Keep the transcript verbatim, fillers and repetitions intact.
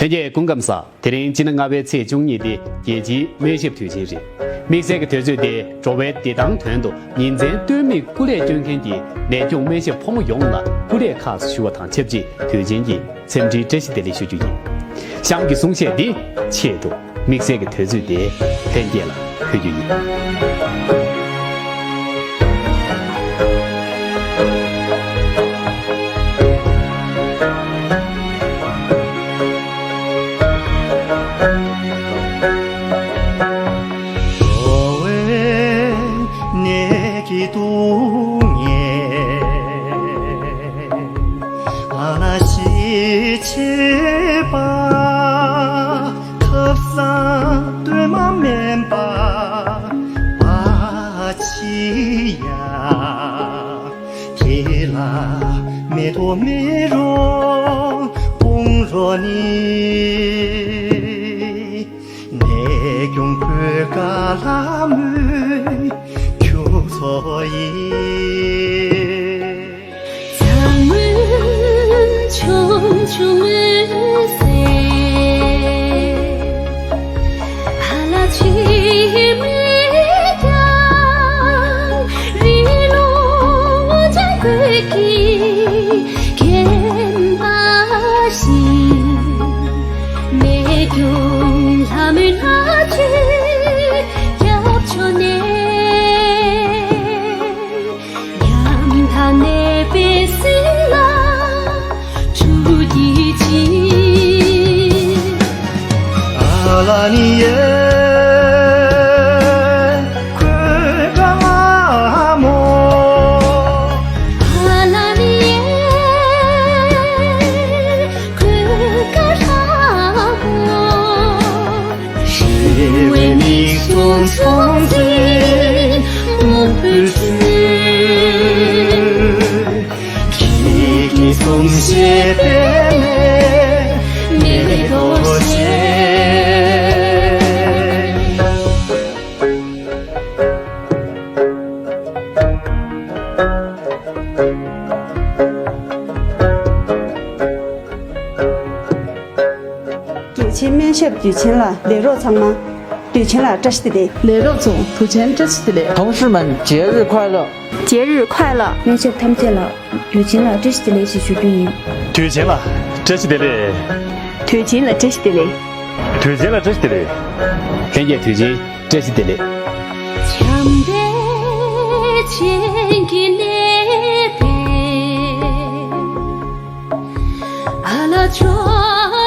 ལྷན་རྒྱས་སྐུ་ཁམས་བཟང་། དེ་རིང་སྤྱི་ཟླ་ལྔ་པའི་ཚེས་བཅུ་གཉིས་འདི་རྒྱལ་སྤྱིའི་སྨན་ཞབས་དུས་ཆེན་རེད། དམིགས་བསལ་གྱི་དུས་ཚོད་འདི་འགྲོ་བའི་བདེ་ཐང་དོན་དུ་ཉིན་མཚན་ལྟོས་མེད་སྐུ་ལས་བསྐྱོན་མཁན་གྱི་ལས་སྐྱོང་སྨན་ཞབས་ཕོ་མོ་ཡོངས་ལ་སྐུ་ལས་ཁག་ཞུ་བ་དང་ཆབས་ཅིག་དུས་ཆེན་གྱི་འཚམས་འདྲིའི་བཀྲ་ཤིས་བདེ་ལེགས་ཞུ་རྒྱུ་ཡིན། གཤམ་གྱི་གསུང་བཤད་འདི་ཆེད་དུ་དམིགས་བསལ་གྱི་དུས་ཚོད་འདི་ལྷན་རྒྱས་ལ་ཕུལ་རྒྱུ་ཡིན། འགྲོ་བའི་གནས་ཀྱི་སྡུག་བསྔལ་ཨ་ལ་ཞི་བྱེད་པ། ཐབས་བཟང་གདོད་མ་སྨིན་པ་པ་ཅི་ཡ། དེ་ལ་མེ་ཏོག་མེ་རོ་སྤུངས་རོགས་ནི། ནད་སྐྱོང་གོས་དཀར་ལྷ་མོའི་ཁྱུ་ཚོགས་ཡིན། ཚ་མོ་ཆུང་ཆུང་ངུས་ཟེར། ཧ་ལ་ཆེ་མོས་ཀྱང་རི་ལུང་ལྗང་གུ་གིས་བརྒྱན་པ་བཞིན། ནད་སྐྱོང་ལྷ་མོའི་ལྷ་ཆོས་རྒྱབ་ཕྱོགས་ནས། ཉམ་ཐག་ནད་པའི་སྲིན་ལ་བཅོལ་གྱིས་ཤིག། ཨ་ལ་ནི་ཡེ་གོས་དཀར་ལྷ་མོ། ཨ་ལ་ནི་ཡེ་གོས་དཀར་ལྷ་མོ། ཞི་བའི་མིག་ཟུང་ཕྱོགས་འཛིན་སྨུག་པོའི་ཁྲོད། ཁྱེད་ཀྱི་གསུང་བཤད་པད་མའི་མེ་ཏོག་བཞིན། རྒྱལ་སྤྱིའི་སྨན་ཞབས་དུས་ཆེན་ལ་ལས་རོགས་ཚང་མ་དུས་ཆེན་ལ་བཀྲ་ཤིས་བདེ་ལེགས། ལས་རོགས་ཚོ་དུས་ཆེན་བཀྲ་ཤིས་བདེ་ལེགས། 同事们，节日快乐！节日快乐！སྨན་ཞབས་ཐམས་ཅད་ལ་དུས་ཆེན་ལ་བཀྲ་ཤིས་བདེ་ལེགས་ཞེས་ཞུ་རྒྱུ་ཡིན། དུས་ཆེན་ལ་བཀྲ་ཤིས་བདེ་ལེགས། དུས་ཆེན་ལ་བཀྲ་ཤིས་བདེ་ལེགས། དུས་ཆེན་ལ་བཀྲ་ཤིས་བདེ་ལེགས། ལྷན་རྒྱས་དུས་ཆེན་བཀྲ་ཤིས་བདེ་ལེགས། བྱམས་པའི་སྤྱན་གྱིས་མནན་པའི་ཨ་ལ་ཆོས་